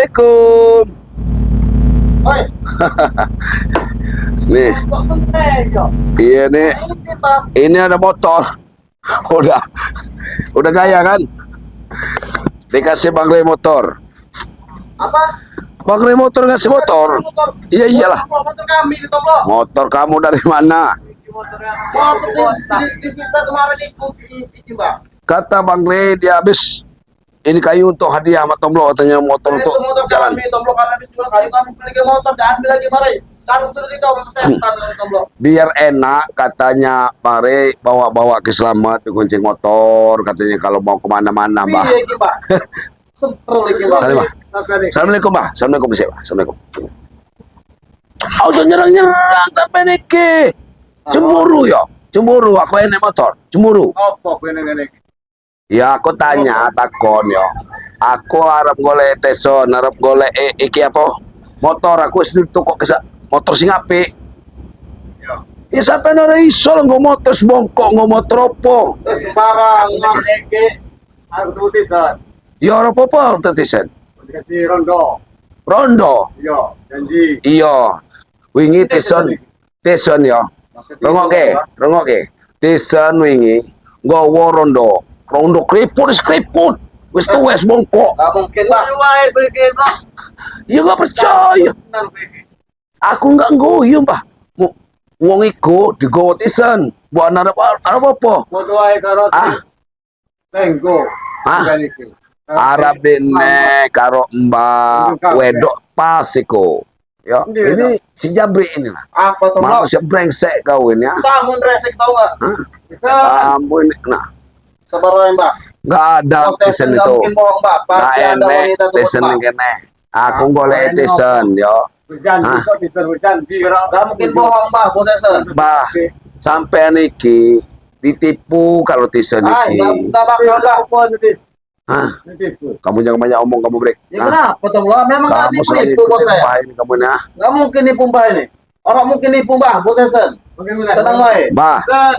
Assalamualaikum. Oi, Nih, kok penting yo? Iya nih. Ini kita Ini ada motor. Udah gaya kan? Dikasih Bang Rey motor. Apa? Bang Rey motor ngasih motor. Motor. Iya iyalah. Motor kami di Tomblo. Motor kamu dari mana? Motor di disita kemarin iki, Mbak. Kata Bang Rey dia habis ini kayu untuk hadiah sama Tomblo, katanya motor Itu untuk motor jalan. Kami Tomblo kan habis jual kayu, kami beli ke motor, jangan ambil lagi mari. Sekarang sudah di kau setan Tomblo. Biar enak katanya Bang Rey bawa-bawa ke Selamat kuncing motor katanya kalau mau kemana-mana, Mbah. Piye iki, Mbak? Semprul iki, Mbak. Salim, Mbah. Assalamualaikum, Mbah. Assalamualaikum, Mbah. Assalamualaikum. Oh, jangan nyerang-nyerang sampai niki. Cemburu ya. Cemburu aku enek motor. Cemburu. Apa kowe ngene iki? Ya aku tanya, takon yo. Aku arep golek teson, arep golek iki apa? Motor aku wis kok kesa motor sing apik. Ya. Ya sampean ora iso lho nggo motor sebongkok, nggo motor opo? Terus sembarang. Ngene iki aku tulisan. Ya ora apa-apa tetisan. Dikasih rondo. Rondo. Iya, janji. Iya. Wingi tison tison yo. Rungokke, rungokke. Tison wingi nggawa rondo. Rondo kriput wis kriput. Wis tuwes bongkok. Enggak mungkin, Mbak. Wae kowe iki, Mbak. Ya nggak percaya. Tenan kowe iki. Aku nggak guyu, Mbah. Wong iku digawa tisen. Mbok arep arep apa? Foto wae karo Ah. Tenggo. Ah. Bukan iki. Arab dene karo Mbak wedok pas iku. Ya, ini si Jabri ini lah. Apa Tomblo? Manusia brengsek kau ini ya. Kamu resek tau enggak? Hah? Bisa. Kamu ini, nah, Sabar wae, Mbak. nggak ada Oh, tisen nggak itu. mungkin bohong, Mbak. Nggak Pasti ada enek wanita tuh, tisen Mbak. yang kene. Aku golek tisen yo. Berjanji Ah. kok bisa berjanji ora. Nggak mungkin bohong, Mbak, Bos Tesen. Bah, sampean iki ditipu kalau tisen Ah, iki. enggak bakal, Mbak. Apa nulis? Hah? Ditipu. Kamu jangan banyak omong kamu break. Ya kenapa, Tomblo? Memang nggak Kamu selalu nipu bos ikutin saya. Mbah ini kamu ini ah. Nggak mungkin nipu Mbah ini. Orang mungkin nipu Mbah, Bos Tesen. Bagaimana? Tenang wae. Mbah, Dan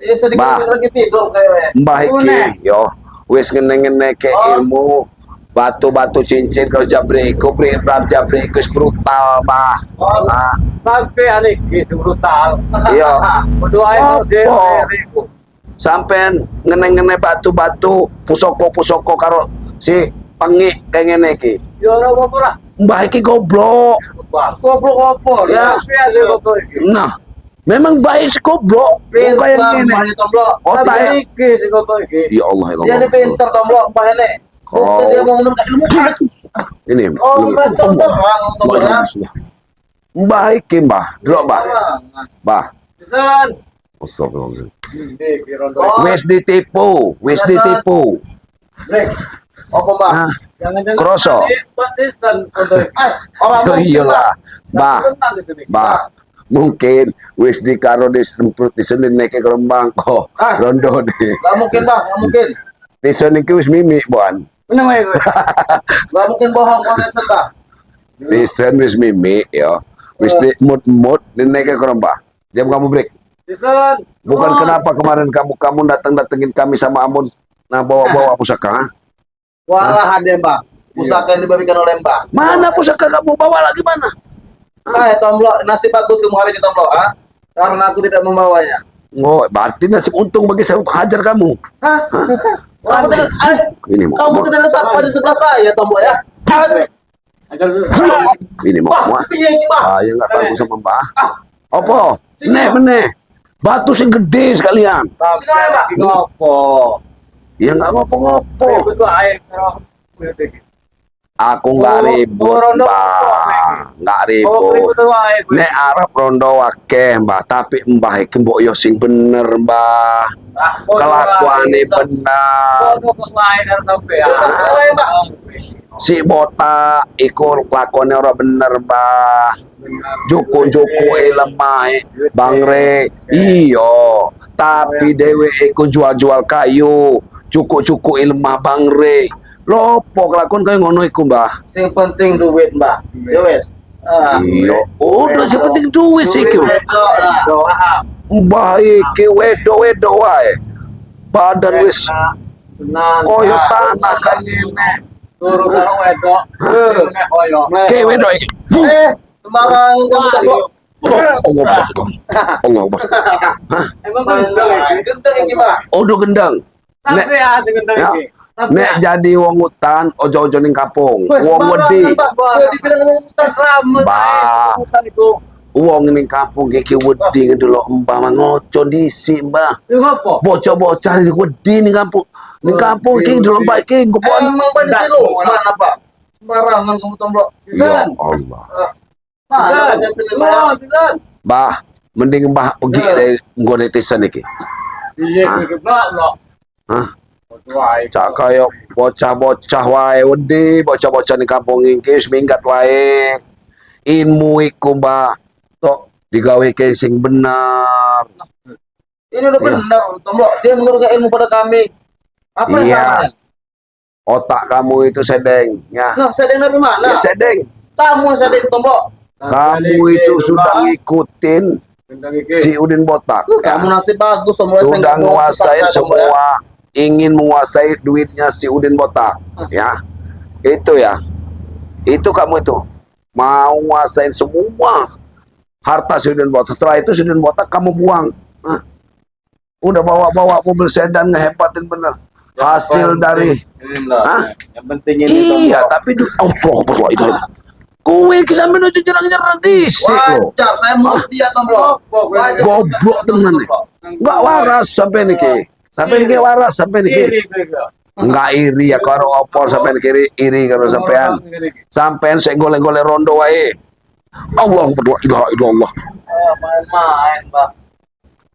Ini sedikit Mbah. lagi tidur kayaknya. Mbah iki Une. yo wis ngene-ngene ke Oh. ilmu batu-batu cincin kalau jabri iku pri jabri iku wis brutal, Mbah. Oh. Ah, sampai ane iki brutal. iya. Foto wae karo si Apa? Riku. Sampean ngene-ngene batu-batu pusoko-pusoko karo si pengik kayak ngene iki. Ya ora apa-apa lah. Mbah iki goblok. Mbah. Goblok opo? Ya. Sampai ane goblok iki. Nah, memang mbah iki goblok. Wong kaya Pinter ngene. Mbah ini Tomblo. Otak Sampai iki sing goblok iki. Ya Allah ya Dia ini Allah. pinter Tomblo, Mbah ini. Bukti dia mau menggunakan ilmu. Ini. Oh, ini. serang Tomblo ya. Mbah iki, Mbah. Delok, Mbah. Mbah. Dan Astagfirullahaladzim. ini iki rondo. Wis ditipu, wis ditipu. Break. Apa, Mbah? Ah, Jangan-jangan Kroso. Pak Tison rondo iki. Eh, orang oh mungkin, iyalah. Mbah, Tenang di sini. Mbah. Mungkin wis dikaro disemprot di neke kerembang kok. Ah. Rondo nih. Nggak mungkin, Mbah, nggak mungkin. Tison iki wis mimik, Bon. Menang wae kowe. Nggak mungkin bohong Bos Tesen, Mbah. Tison wis mimik ya. Wis di mood-mood neke kerembang. Diam kamu break. Tison. Bukan kenapa kemarin kamu kamu datang datengin kami sama Amun nah bawa-bawa pusaka. Ha? Walah ada, Mbah. Pusaka yang diberikan oleh Mbah. Mana pusaka kamu bawa lagi mana? Ah, Tomblo, nasib bagus kamu hari ini Tomblo, ah. Karena aku tidak membawanya. Oh, berarti nasib untung bagi saya untuk hajar kamu. Hah? Kamu tidak, ah, Ini mau kamu kamu. tidak sapa di sebelah saya, Tomblo ya. Ah, Ajar dulu. Ini mau Wah, kamu. piye iki, Mbah? Ah, ya nggak tahu sama Mbah. Ah, Apa? Nek meneh. Batu sing gede sekalian. Sampai iki ngopo? Ya nggak ngopo-ngopo. Ribut wae karo kowe iki. Aku nggak Oh, ribut, oh, rondo Mbah. Nggak Oh, ribut. ribut wae kowe. Nek arep rondo akeh, Mbah, tapi Mbah iki mbok yo sing bener, Mbah. ah, Kelakuane bener. Kono kok wae karo sampean. Wae, Mbah. Si botak iku kelakuannya ora bener, Mbah. Joko-joko lemah Bang Re. Iya, tapi dewe iku jual-jual kayu. Cukup-cukup lemah Bang Re. Lopo kelakuan kaya ngono iku, Mbah? Sing penting duit, Mbah. Ya wes. Ah. Iya. Udah sing penting duit sih iku. Wedok lah. Paham. Mbah iki wedok-wedok wae. Badan wis Tenang. koyo tanah kaya ngene. Turu karo wedok. Nek koyo. Ke wedok iki. Eh, sembarangan kamu Tomblo. Allah Akbar. Allah Akbar. Hah? Emang gendeng iki. Gendeng iki, Pak. Odo gendeng. Nek Sampean sing gendeng Ya. iki. Nek jadi wong hutan ojo-ojo ning kampung. Weh, Wong sembarangan, wedi. Pak. Weh, dibilang wong hutan. Selamat. Bah. Hutan iku. Wong ning kampung iki wedi ndelok mbah ngoco dhisik, Mbah. Iku apa? Bocah-bocah iki wedi ning kampung. Ning kampung iki ndelok mbah iki ngopon. Emang ban sih lu, mana Pak? Sembarangan kamu Tomblo. Ya Allah. Mana ada sini, Pak? Mbah, mending mbah pergi dari nggone netizen iki. Iya, iki blok. Hah? Wae. Cak kaya bocah-bocah wae wedi, bocah-bocah ning kampung iki wis minggat wae. Ilmu iku, Mbah, tok digaweke sing bener. Ini udah Iya. benar, Tomblo. Dia menurunkan ilmu pada kami. Apa yang Iya. salahnya? Otak kamu itu sedeng, ya. Nah, sedeng dari mana? Ya sedeng. Kamu yang sedeng, Tomblo. Kamu itu sudah ngikutin Gendeng iki. si Udin Botak. Ya. Kamu nasib bagus, Tomblo. Sudah Saya nggak menguasai bohong, Tomblo, ya. semua, ingin menguasai duitnya si Udin Botak, ya. Itu ya. Itu kamu itu mau menguasain semua harta si Udin Botak. Setelah itu si Udin Botak kamu buang. Hah? Udah bawa-bawa mobil sedan ngehebatin bener. Hasil dari Hah? Yang penting ini, Tomblo. Iya, tapi Allah Allah itu. Kowe iki sampe ojo nyerang-nyerang dhisik lho. Wajar, saya mau dia, Tomblo. Wajar. Goblok tenan nih. Enggak waras sampai niki. Sampai niki waras sampai niki. Iri kowe iki. Enggak iri ya karo opo sampean kiri iri karo sampean. Sampean sik golek-golek rondo wae. Allah la ilaha illallah. Eh, main-main, Pak.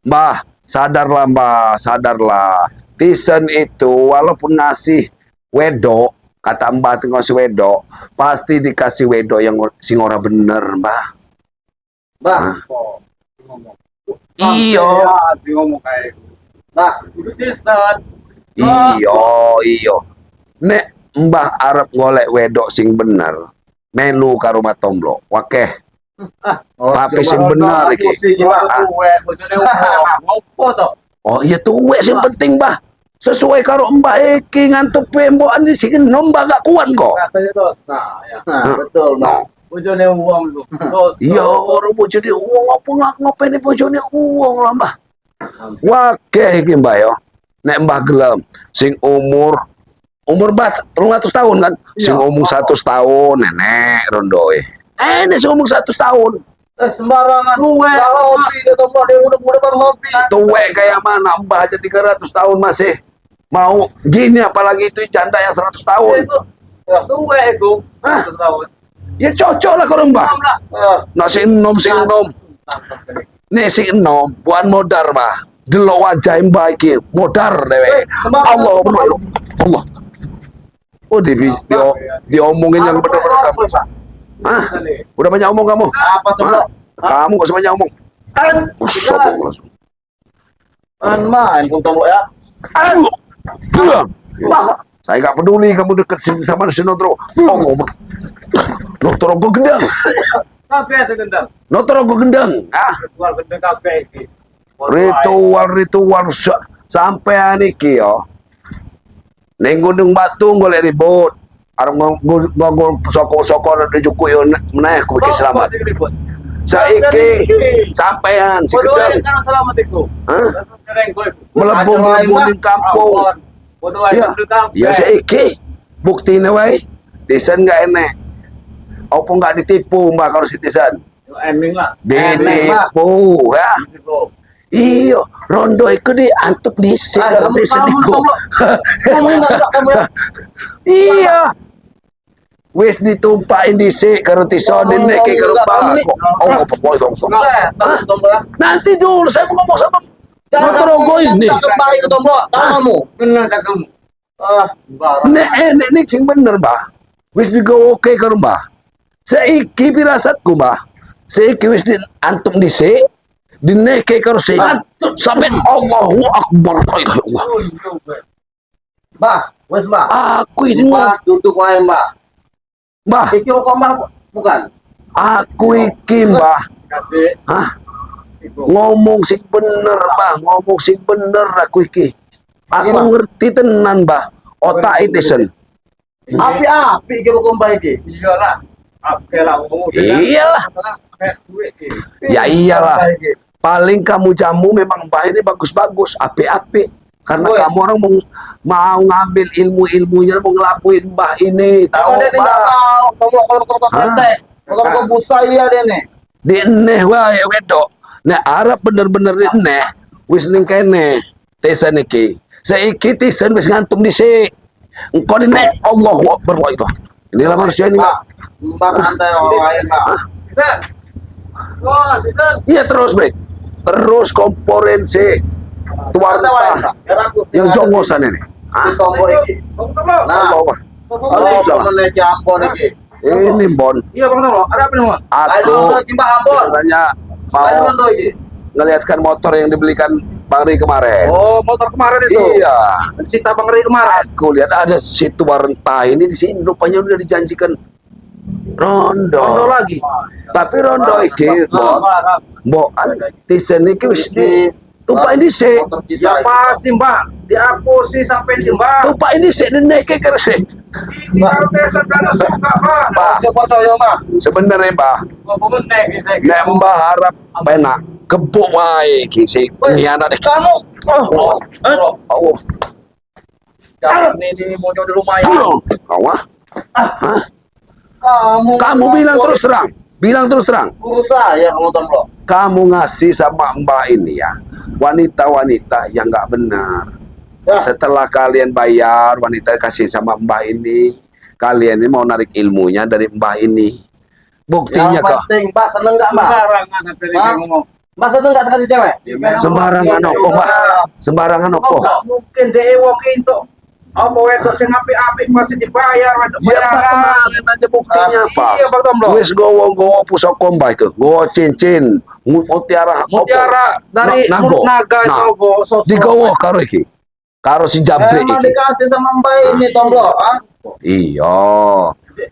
Mbah, sadarlah Mbah, sadarlah. Tisen itu walaupun ngasih wedok, kata Mbah itu ngasih wedok, pasti dikasih wedok yang sing ora bener, Mbah. Mbah, Iya. Iya, ngomong kae. Mbah. Kudu tisen. Iya, iya. Nek Mbah arep golek wedok sing bener, melu karo Matomblo. Wakeh. Oh, Tapi sing bener iki. Pak. Tuwek, bojone wong. Ngopo to? Oh iya tuwek sing penting, Mbah. Sesuai karo Mbah iki ngantuk pembokan sing enom Mbah gak kuat kok. Rasanya dosa ya. Nah, betul, Mbah. Bojone wong lho. Dosa. Iya, orang bojone wong apa ngak ngopeni bojone wong lah, Mbah. Wakeh iki, Mbah yo. Nek Mbah gelem sing umur umur Mbah 300 tahun kan? Sing umur 100 tahun nenek rondoe. Eh, ini sing umur 100 tahun. Eh, sembarangan. Tuwek. Kalau hobi dia Tomblo, dia muda-muda baru hobi. Tuwek kayak mana Mbah aja 300 tahun masih mau gini apalagi itu janda yang 100 tahun. Itu Ya. tuwek iku. Hah? Tahun. Ya cocok lah kalau Mbah. Lah. Eh, Nah sing enom sing enom. Nek sing enom bukan modar, Mbah. Delok wajah Mbah iki modar dhewe. Eh, sembarangan. Allah Allah. Allah. Oh, di diomongin yang benar-benar kamu. Apa, Pak? Hah? Udah banyak omong kamu? Apa tuh, Hah? Bro? Kamu gak usah banyak omong. Astagfirullah. Main-main kamu Tomblo ya. Aduh. Buang. Saya gak peduli kamu deket sama Sinotro. Allah. Notorogo gendang. Kabeh sing gendeng. Notorogo gendang. Ah. Ritual gendeng kabeh iki. Ritual-ritual sampean iki yo. Ning Gunung Batu golek ribut. Arep ngomong soko-soko dijukuk yo meneh aku iki selamat. Saiki sampean si Bodoh gendeng. kan selamat iku. Hah? Sering kowe. Mlebu-mlebu ning kampung. Bodoh ae Ya, kabeh. ya saiki buktine wae. Tisen gak enek. Apa nggak ditipu Mbak kalau si Tisen? Eming lah. Ditipu ya. Ditipu. Iya, rondo iku diantuk dhisik Ah, karo kamu- Tisen kamu iku. Tomblo. Kamu enggak kamu ya. Iya. Wis ditumpahin dhisik karo Tison Ngomong, dene karo enggak, Pak. kamu nih. Oh, apa boy dong. Eh, tahu Tomblo ya. Nanti dulu saya mau ngomong sama Jangan Notorogo ini. Tak kembali ke Tomblo, tahu kamu. Bener cakemmu. Ah, Barang. Nek nek nek sing bener, Mbah. Wis digawoke karo Mbah. Saiki firasatku, Mbah. Saiki wis diantum dhisik, dineke karo sing sampai Allahu Akbar. Ya Allah. Mbah, wes Mbah. Aku ini Mbah, duduk wae Mbah. Mbah, Iki kok Mbah bukan? aku iki, Mbah. Kasih Hah? iku. Ngomong sing bener, Mbah, ngomong sing bener aku iki. Aku Iya, Mbah. ngerti tenan, Mbah. Otak itu sen. Apik-apik iki kok mbah iki. Iyalah. Oke lah, ngomong. Iyalah. Kayak duit iki. Ya iyalah. Mbah iki. Paling kamu jamu memang mbah ini bagus-bagus, apik-apik. Karena Woi. kamu orang mau, mau ngambil ilmu-ilmunya, mau ngelakuin mbah ini, tahu Tahu dia enggak mbah. tahu, kamu kalau kalau Hah? kretek. Kalau kau busa iya dia nih. Di eneh wae wedok. Nek arep bener-bener di eneh, wis ning kene. Tesen iki. Saiki tisen wis ngantum dhisik. Engko di nek Allahu Akbar wa itu. Inilah manusia ini. Mbak, Mbak santai orang lain, Mbak. Bisa. Wah, bisa. Iya terus, Bre. Terus komporin si tuan Santai wae, Mbak. Biar aku sing yang ada jongosan ini. di tombol iki. Bang Tomo. Nah. Allah Akbar. Oh, meneh iki ampun iki. Ini Bon, Iya, Bang Tomo. Ada apa nih, Bang? Lain aku rondo iki, Mbak Ambon. sebenarnya Lain mau rondo iki. ngeliatkan motor yang dibelikan Bang Ri kemarin. Oh, motor kemarin itu. Iya. Sita Bang Ri kemarin. Aku lihat ada situ rentah ini di sini rupanya udah dijanjikan rondo. Rondo lagi. Tapi rondo iki, Bon, mbok tisen iki wis di tupak ini sih. Motor kita Ya iki. pasti, Mbak. Diapusi sampai di Mbak. Tupak ini sih neneke karo sih. Iki karo tesen kan suka, Mbak. Mbak, Ojo percaya, Mbak. sebenarnya Mbak, Ngomong nek iki. nek Mbah harap penak gebuk wae iki si pengkhianat iki. Kamu Oh, Oh, oh. jangan ini mau di rumah ya. Awah. Hah? kamu Kamu bilang terus terang, bilang terus terang. Guru saya kamu tombol. Kamu ngasih sama Mbak ini ya, wanita-wanita yang nggak benar. Ya. Setelah kalian bayar, wanita kasih sama Mbak ini, kalian ini mau narik ilmunya dari Mbak ini. Buktinya Yang kok penting, Mbak seneng nggak, Mbak? Sembarangan sampai ini Hah? ngomong. Mbak seneng nggak sekali cewek? sembarangan opo, Mbak? Sembarangan Oh, opo? nggak mungkin deh wong itu. Apa wedok sing apik-apik masih dibayar, wedok Ya Pak, bayaran. kemarin aja buktinya Pak. Iya, Bang Tomblo. Wis gowo-gowo pusaka Mbak itu, gowo cincin, mutiara opo? Mutiara dari Nago. mulut naga Nah, itu, Bo. Sosok. Digowo karo iki. Karo si Jabrik Emang iki. dikasih sama Mbak ini tombol, ah? Iya.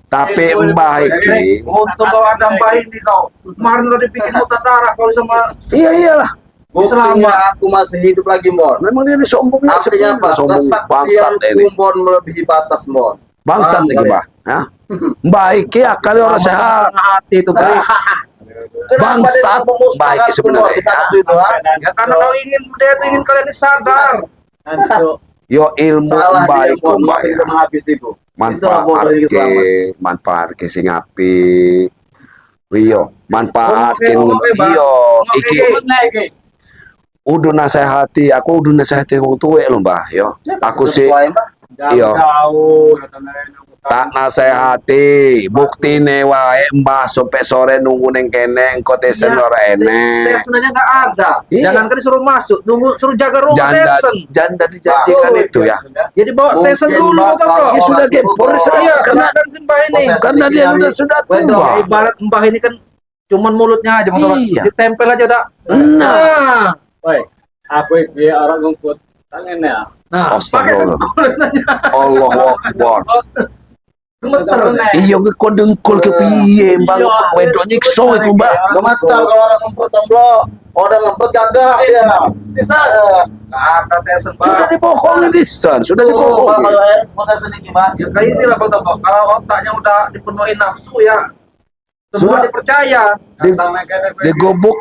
Tapi Mbah iki, Untung kalau ada mbah ini kau. Kemarin udah dibikin muta darah kalau sama iya iyalah. Buktinya aku masih hidup lagi, Mon. Memang dia ini sombongnya Artinya apa? sombong bangsat Kesaktian ini. Mon melebihi batas, Mon. Bangsat Paham iki, kali? Mbah. Hah? Mbah iki akalnya orang sehat. hati itu, Bang. Kenapa dia Bangsat, memusnahkan baik aku, Mon, sebenarnya, di saat ya. itu, ha? Ya karena kau ingin dia tuh ingin kalian ini sadar. Yo ilmu Salah mbah dia, iku Mon. mbah Mati ya. kita menghabisi itu. Itulah bodoh ini selamat. Manfaatke, manfaatke sing apik. Iya, manfaatke Oke, oke, Mbah. iya iki udah nasehati, aku udah nasehati wong tuwek lho, Mbah, yo. Aku sih Sesuai, Mbak. Iya. Jauh, tak nasehati, buktine wae Mbah sampai sore nunggu ning kene engko tesen Iya. ora enek. Tesen aja nggak ada. Iya. Jangan kan disuruh masuk, nunggu suruh jaga rumah Janda Tesen. janda dijanjikan Oh, itu ya. Jadi bawa Mungkin, Tesen dulu, Mbak, Bang, Bro. kalau Ya sudah orang gempor itu saya Iya, karena silakan si Mbah ini. karena dia sudah tua. Ya, ibarat Mbah ini kan cuman mulutnya aja, Bang Tolong. Iya. Ditempel aja udah. Nah. Woi, aku iki orang ngumput tangan ya. Nah, pakai Astagfirullah. dengkul aja. Allahu Akbar. Gemeter. Iya kok dengkul ke piye, Bang? Wedok nyikso iku, Mbah. Gemetar kalau orang ngempet tombol. Orang ngempet gagah dia. Bisa. Nggak ada Tesen, Bang. Sudah dibohongin Tisen, sudah Tuh, Mbak, dibohongin. kalau air bukan sedikit, Mbak. Ya kayak inilah Bang Topo. Kalau otaknya udah dipenuhi nafsu ya, semua Sudah. dipercaya. Digobok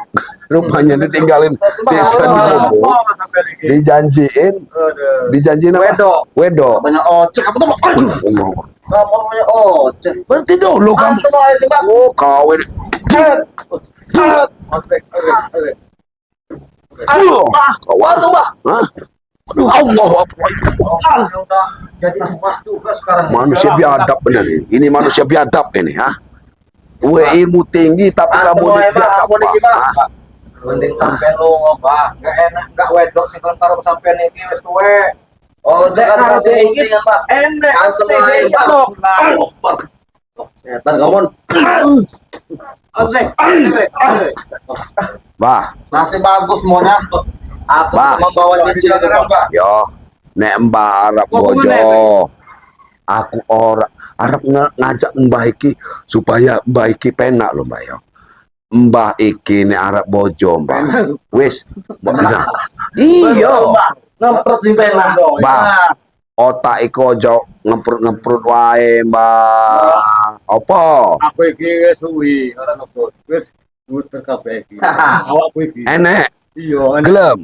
rupanya ditinggalin Tisen digobok. Dijanjiin, dijanjiin apa? Wedok. Wedok. Banyak ojek apa tuh? Allah. Kamu banyak ojek. Berarti dulu kamu. Antum ayo sih, Mbak. Oh, kau ini. Aduh. Kau Antum, Mbak. Hah? Aduh, Allahu Akbar. Udah jadi emas juga sekarang. Manusia biadab benar ini. Ini manusia biadab ini, ha? Gue ilmu tinggi tapi kamu Antum ini ayo, Mbak. biadab. Aku niki, Mbak. Hah? Mending sampai lu ngobah, nggak enak, nggak wedok sing karo sampean iki wis tuwe. Oh, Nek jangan karo kasih iki guntingan, Mbak. enek. Antum ayo, Mbak. Setan kamu. Oke, oke, oke. Bah, Masih bagus maunya. Aku Mbak. membawa cincin itu, Mbak. yo, nek Mbah arep bojo. Aku ora arep ngajak Mbah iki supaya Mbah iki penak lho, Mbah yo. Mbah iki nek arep bojo, Mbah. Wis, mbok nah. Iya. Ngempet di penak. Mbah. Otak iku aja ngemprut-ngemprut wae, Mbah. Apa? Aku iki wis suwi ora ngebut. Wis muter kabeh iki. Awakku iki. Enek, Iya, enek. gelem.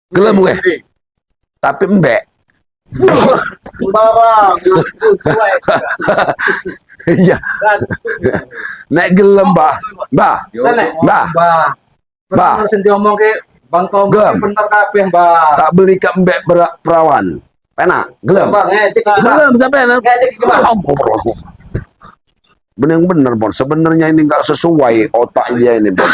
Gelem kowe. Tapi embek. Mbak, Bang. Iya. Nek gelem, Mbah. Mbah, Yo, Mbah. Mbah. Mbah. Bener sing diomongke Bang Tom Gelem. bener kabeh, Mbah. Tak beli ke embek perawan. Penak, gelem. Bang, ngecek iki, Bang. Gelem sampean. Ngecek iki, Bang. Allah. Bener-bener, Bon. Sebenarnya ini nggak sesuai otak dia ini, Bon.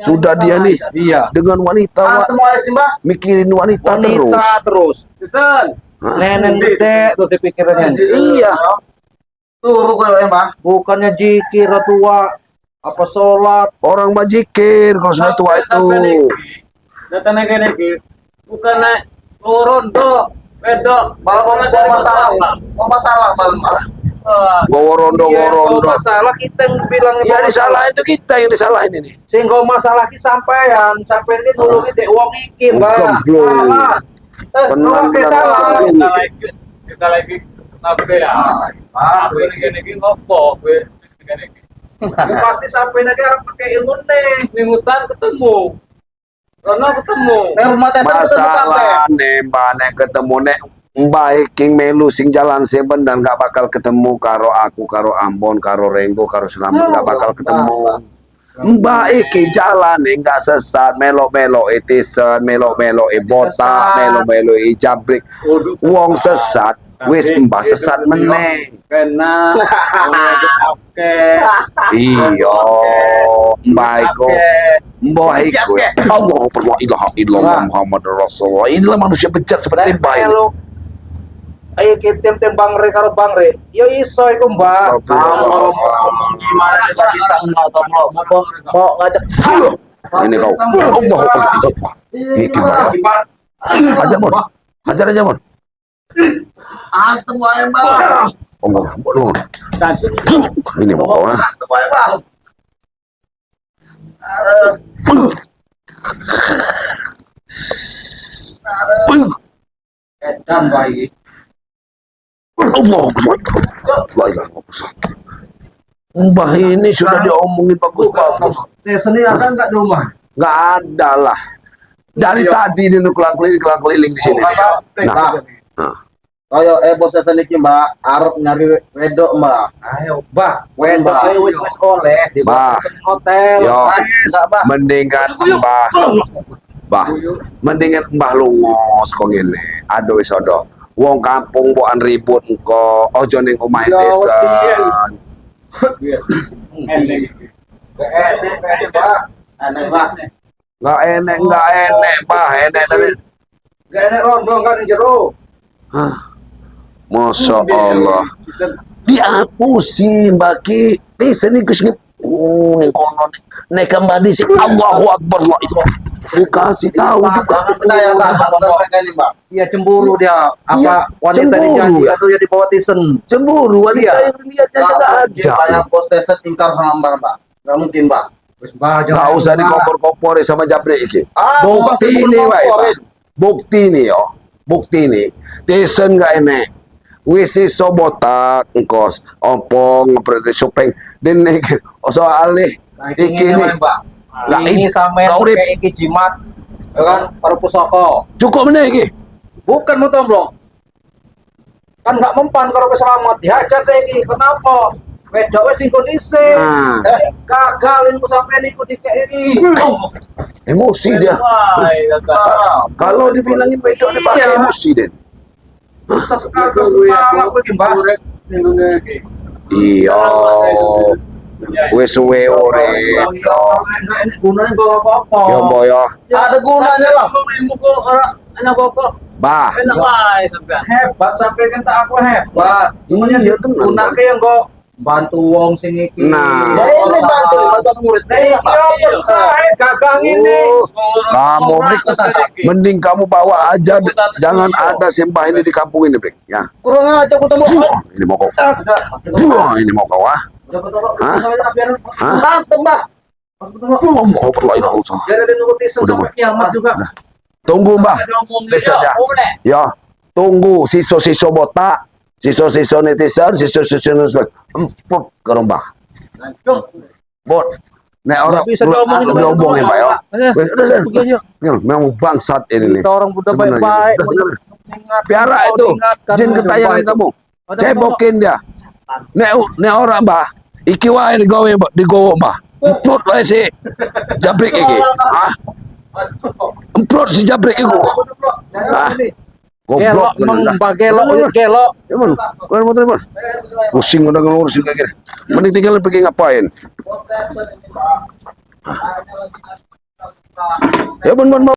Sudah dia nih Iya. dengan wanita, Wak. Antum wae sih, Mbak. Mikirin wanita terus. Wanita terus. Susan. Hah? Nenen gede tuh dipikirannya. Iya. Turu koyo ya, Mbak. Bukannya jikir tua apa sholat. Orang majikir kalau sudah tua itu. Datang kene iki. Bukan nek rondo, wedok. Malah mau bawa masalah. Mau masalah malah, Mbak. Bawa rondo, Iya, bawa kalau rondo. masalah kita yang bilang Ya disalahin itu kita yang disalahin ini. Sing nggo masalah ki sampean, sampean iki nulungi dek wong iki, Mbak. Bukan, belum. Salah. Eh, Benar, oke, benar, salah. benar. Kita lagi, kita lagi kabeh ya. Aku kene iki ngopo kowe kene iki. Ya pasti sampean iki arep pakai ilmu nih. Ning hutan ketemu. Rono ketemu. Nek rumah Tyson ketemu kabeh. Masalah nih, Mbak, nek ketemu nek Mbak King melu sing jalan sing bener nggak bakal ketemu karo aku, karo Ambon, karo Renggo, karo Selamat nggak bakal ketemu. Mbak iki jalan nggak sesat, melok-melok tisen, melok-melok botak, melok-melok jabrik. Wong sesat, wis mbah sesat meneh. Kena. Oke. Iya, mbah iku, mbah iku. Allah la ilaha illallah Muhammad Rasulullah. Inilah manusia bejat seperti mbah ini. Melu. Ayo kita tim Bang Re karo Bang Re. Ya iso iku, Mbak. Kamu ngomong gimana juga bisa enggak toh mau mau mau ngajak Ini kau. Allah Akbar. Ini gimana? Hajar, Mon. Hajar aja, Mon. Antum wae, Mbak. Allah, Mon. Ini mau kau, ah. Antum wae, Mbak. Edan, Mbak iki. Allah Akbar. La ilaha illallah. Mbah ini sudah diomongin bagus-bagus. Tyson ini ada enggak di rumah? Nggak ada lah. Dari tadi ini kelang keliling, kelang keliling di sini. Nah, nah. Koyo bos Tyson iki, Mbak, arep nyari wedok, Mbak. Ayo, Mbak. Wedok Mbak. wis wis oleh di Mbak. hotel. Yo. Enggak, Mbak. Mendingan Mbah. Mbah. Mendingan Mbah lunga saka ngene. Aduh wis ada. Wong kampung mbokan ribut engko, aja ning omahe Ya, desa. Enek. Mbak. Aneh, Mbak. Enggak enek, Mbah, enek tapi Enggak enek rondo enggak ning jero. Hah. Masya Allah. Diapusi Mbak Ki. Di sini Gus ning kono nek kembali sih Allahu Akbar la ilaha. Dikasih tahu juga. Jangan percaya, Mbak. Jangan mereka ini, Mbak. Iya cemburu dia. Apa Iya, wanita cemburu dijanji ya. atau dia di bawah Tyson. Cemburu wanita Iya. yang lihatnya Nggak tidak mungkin ada. lah yang bos Tyson ingkar sama Mbak, Mbak. Nggak mungkin, Mbak. Wis Mbah jangan. Nggak usah Mbah. dikompor-kompori sama Jabrik iki. Ah, Bukti masih ini wae. komporin. Pak. Bukti nih yo. Bukti nih. Tyson nggak enek. Wis iso botak engkos ompong ngeprete supeng dene soalnya Nah, iki iki nih. nih, Mbak. Lah, Ini sampean kau urip. pakai iki jimat ya kan karo pusaka. Cukup meneh iki. Bukan mau tomblo. Kan nggak mempan kalau wis selamat dihajar deh iki. Kenapa? Wedok wis dinggo dhisik. Nah, Gagal ilmu sampean iku dikek iki. emosi dia. Kalau dibilangin wedok dipakai Iya. emosi den. Susah sekali kepala aku iki, Mbak. Iya. Wis suwe urip. Iya, gunanya bawa apa-apa. Yo boyo. Ada gunanya lah. Bah. Hebat sampai kan tak aku hebat. Iya, tenan. Gunake yang kok bantu wong sing iki. Nah. Ya ini bantu, bantu murid. Nah, Ini, iki Mbak. apa susah gagang ini. Kamu Brik, mending kamu bawa aja, jangan ada sembah ini di kampung ini, Brik. Ya. Kurang aja aku temu. Ini mau kau. Wah, ini mau kau ah. Hah? Hah? Berantem, Mbak. Wah, mau perlu itu usah. Biar ada nunggu tisu Udah, sampai kiamat juga. Tunggu, Mbah. Besok ya. Ya. Tunggu siso-siso botak, siso-siso netizen, siso-siso netizen. Empuk ke rumah. Bot. Nek orang Nggak bisa diomongin, Pak. diomongin, Pak ya. Eh, Wes, udah, udah. pergi aja. Ini memang bangsat ini nih. Kita orang udah Sebenarnya. baik-baik. Udah, udah. Ingat, Piara kau itu. diingatkan, Jin ketayangan itu. kamu. Ada Cebokin dia. Nek nek ora, Mbah. Iki wae digawe, Mbah, digowo, Mbah. Emprot wae si jabrik iki. Ah, emprot si jabrik iku. Ah. Gelok Goblok meng bener. mbah gelok gelok. Ya, Bang. Keluar motor, Bang. Pusing udah ngurus kayak gini. Mending tinggal pergi ngapain? Ya, Bang, Bang, Bang.